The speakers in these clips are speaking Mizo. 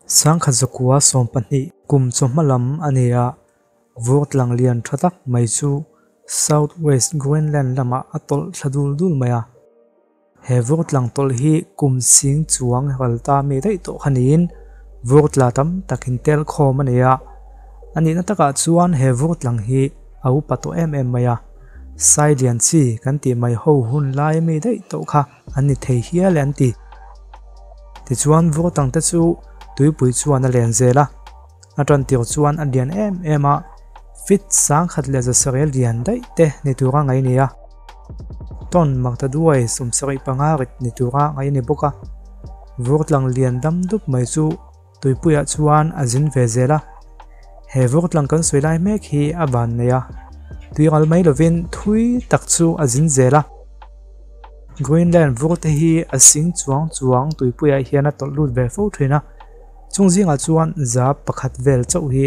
1912 kum chawhma lam a ni a, vurtlang lian tha tak mai chu South West Greenland lamah a tawlh thla dul dul mai a. He vurtlang tawlh hi kum sing chuang ral ta mi daih tawh kha niin vurtla tam tak in tel khawm a ni a. A nihna takah chuan he vurtlang hi a upa tawh em em mai a, sai lian chi kan tih mai ho hun lai mi daih tawh kha an ni thei hial e an ti. Tichuan vurtlang te chu tuipui chuan a len zel a, a tan tir chuan a lian em em a, feet 1160 lian daih te ni tura ngaih a ni a. Tawn makta duai 75 rit ni tura ngaih a ni bawk a, vurtlang lian dam dup mai chu tuipuiah chuan a zin ve zel a. He vurtlang kan sawi lai mek hi a van nei a, tuiral mai lovin thui tak chu a zin zel a. Greenland vur te hi a sing chuang chuang tuipuiah hian a tawlh lut ve fo thin a, chung zingah chuan za pakhat vel chauh hi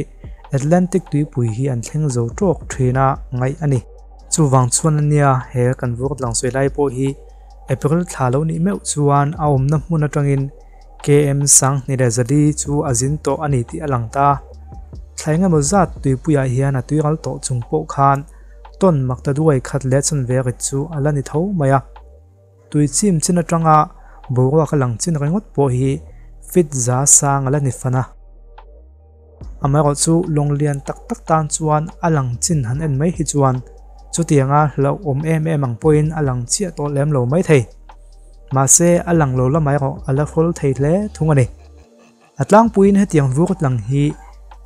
Atlantic tuipui hi an thleng zo tawk thin a ngaih a ni. Chuvang chuan a nia he kan vurtlang sawi lai pawh hi April thla lo nih meuh chuan a awmna hmun atangin KM 2004 chu a zin tawh a ni tih a lang ta. Thla engemaw zat tuipuiah hian a tuiral tawh chung pawh khan tawn makta duai khat leh chanve rit chu a la ni tho mai a. Tui chim chin atanga boruak a lang chin ringawt pawh hi feet za sang a la ni fan a. Amaherawh chu lawng lian tak tak tan chuan a lang chin han en mai hi chuan chutianga hlauhawm em em ang pawhin a lang chiah tawh lem lo mai thei. Mahse a lang lo lamah erawh a la hrawl thei hle thung a ni. A tlangpuiin hetiang vur tlang hi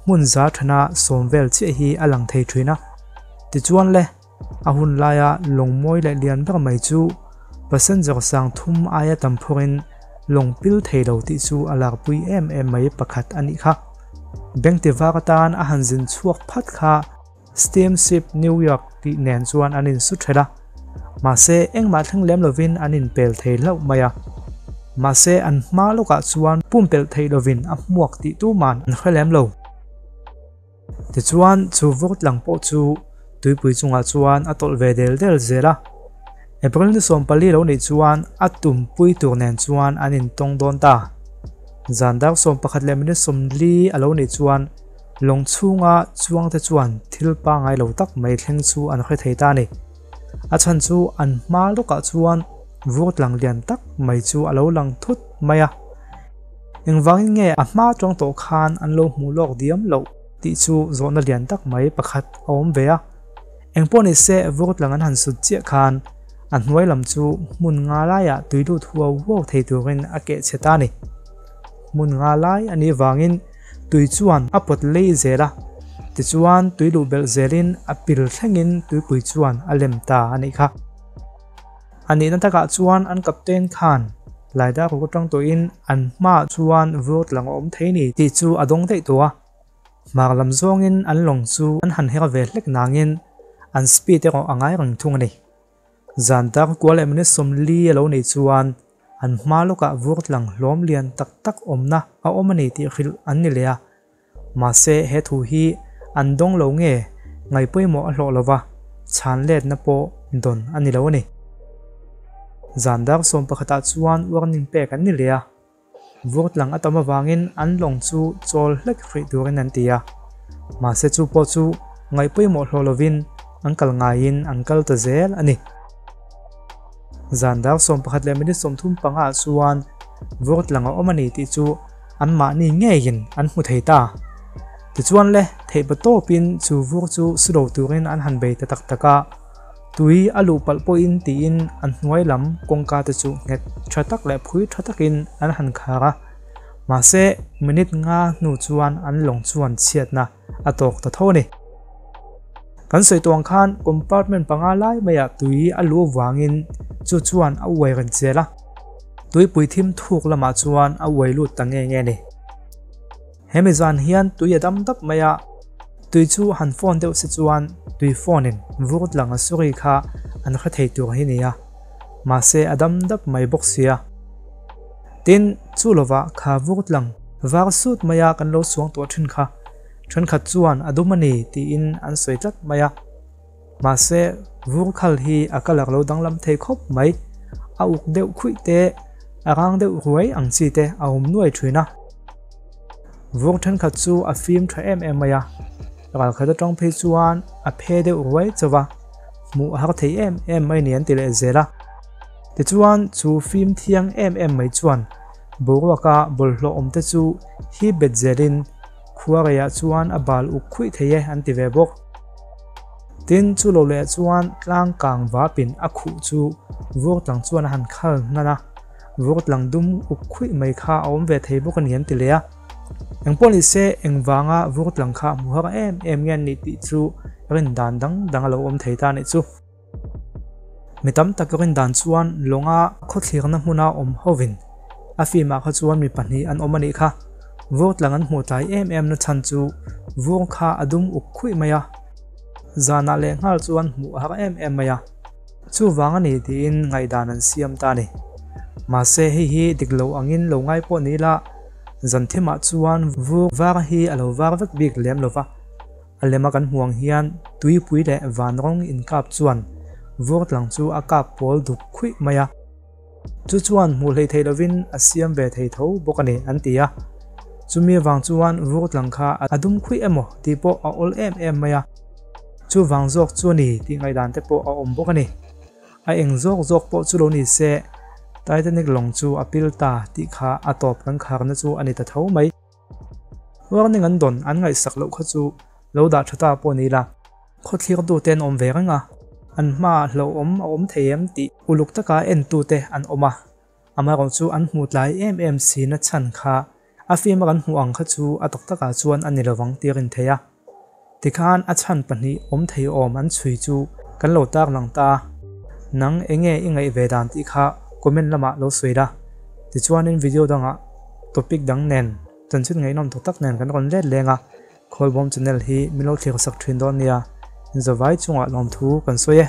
hmun za thana sawm vel chiah hi a lang thei thin a. Tichuan le, a hun laia lawng mawi leh lian ber mai chu passenger sang thum aia tam phurin lawng pil thei lo tih chu a larpui em em mai pakhat a nih kha. Bank ti vak atan a han zin chhuak phat kha Steamship New York tih nen chuan an insu ṭhelh a, mahse engmah thleng lem lovin an inpel thei hlauh mai a. Mahse an hma lawkah chuan pumpelh theih lovin a hmuak tih tuman an hre lem lo. Tichuan chu vurtlang pawh chu tuipui chungah chuan a tawlh ve del del zel a. April ni 14 lo nih chuan a tumpui tur nen chuan an intawng dawn ta. Zan dar 11:40 a lo nih chuan Lawng chhunga chuangte chuan thil pangngai lo tak mai thleng chu an hre thei ta a ni. A chhan chu an hma lawkah chuan vurtlang lian tak mai chu a lo lang thut mai a. Engvangin nge a hma tawng tawh khan an lo hmuh lawk diam loh tih chu zawhna lian tak mai pakhat a awm ve a. Engpawh ni se vurtlang an han sut chiah khan a hnuai lam chu hmun nga laiah tui lut huau huau thei turin a keh chhe ta a ni. Hmun nga lai a nih vangin tui chuan a pawt lei zel a, tichuan tui luh belh zelin a pil thlengin tuipui chuan a lem ta a nih kha. A nihna takah chuan an captain khan Laidar ruk atang tawhin an hmaah chuan vur tlang a awm thei ni tih chu a dawng daih tawh a. Hmar lam zawngin an lawng chu an han her ve hlek nangin an speed erawh a ngai reng thung a ni. Zan dar kual leh minute 40 a lo nih chuan an hma lawkah vur tlang hlawm lian tak tak awmna a awm a ni tih hrilh an ni leh a. Mahse he thu hi an dawng lo nge ngaih pawimawh a hlawh lova, chhan letna pawh dawn a ni lo a ni. Zan dar 11ah chuan warning pek an ni leh a. Vur tlang a tam avangin an lawng chu chawl hlek hrih turin an ti a. Mahse chu pawh chu ngaih pawimawh hlawh lovin an kal ngaiin an kal ta zel a ni. Zan dar 11:35 ah chuan vur tlang a awm a ni tih chu anmahni ngeiin an hmu thei ta. Tichuan le, theihpa tawpin chu vur chu su lo turin an han bei ta tak tak a. Tui a luh palh pawhin tiin an hnuai lam kawngka te chu nghet tha tak leh phui tha takin an han khar a. Mahse, minute nga hnu chuan an lawng chuan chhiatna a tawk ta tho a ni. Kan sawi tawh ang khan compartment panga lai maiah tui a luh avangin chu chuan a uai reng zel a. Tuipui thim thuk lamah chuan a uai lut ta nge nge a ni. Hemi zan hian tui a dam dap mai a, tui chu han phone deuh se chuan tui phone in vur tlang a suri kha an hre thei tur hi nia. Mahse a dam dap mai bawk sia. Tin, chu lovah kha vur tlang var sut mai a kan lo suang tawh thin kha thenkhat chuan a dum a ni tiin an sawi tlat mai a. Mahse, vur khal hi a colour lo danglam thei khawp mai. A uk deuh khuih te, a rang deuh ruai ang chi te a awm nuai thin a. Vur thenkhat chu a fim tha em em mai a, ralkhat atang phei chuan a phe deuh ruai chauh a, hmuh a har thei em em mai ni an ti leh zel a. Tichuan chu fim thiang em em mai chuan boruaka bawlhhlawh awm te chu hip bet zelin khuareiah chuan a bal uk khuih thei e an ti ve bawk. Tin, chu lo leh chuan tlang kang vapin a khuh chu vur tlang chuan a han khal hnan a, vur tlang dum uk khuih mai kha a awm ve thei bawk a ni an ti leh a. Engpawh ni se, engvanga vur tlang kha hmu har em em nge an nih tih chu rin dan dang dang a lo awm thei ta a nih chu. Mi tam tak rin dan chuan lawnga khawthlirna hmuna awm hovin a film-ah kha chuan mi pahnih an awm a nih kha. Vur tlang an hmuh tlai em em na chhan chu vur kha a dum uk khuih mai a, zanah leh nghal chuan hmuh a har em em mai a. Chuvang a ni tiin ngaihdan an siam ta a ni. Mahse hei hi dik lo angin lo ngai pawh ni ila, zan thimah chuan vur var hi a lo var vek bik lem lo va. A lema kan hmuh ang hian tuipui leh van rawng inkap chuan vur tlang chu a kap pawl duk khuih mai a. Chu chuan hmuh hlei theih lovin a siam ve thei tho bawk a ni an ti a. Chumi avang chuan vur tlang kha a dum khuih emaw tih pawh a awl em em mai a. Chuvang zawk chu a ni tih ngaihdan te pawh a awm bawk a ni. A eng zawk zawk pawh chu lo ni se, Titanic lawng chu a pil ta tih kha a tawp kan kharna chu a ni ta tho mai. Warning an dawn an ngaihsak loh kha chu lo dah tha ta pawh ni la, khawthlirtu te an awm ve reng a, an hmaah hlauhawm a awm thei em tih uluk taka entute an awm a, amaherawh chu an hmuh tlai em em sina chhan kha a film a kan hmuh ang kha chu a tak takah chuan a ni lovang tih a rin theih a. Tikhan a chhan pahnih awm thei awm an chhui chu kan lo tarlang ta a, nang enge i ngaih ve dan tih kha comment lamah lo sawi la. Tichuanin video dangah topic dang nen chanchin ngaihnawm tak tak nen kan rawn let leng a, Khawlbawm channel hi min lo thlir sak thin dawn nia, inzawvai chungah lawmthu kan sawi e.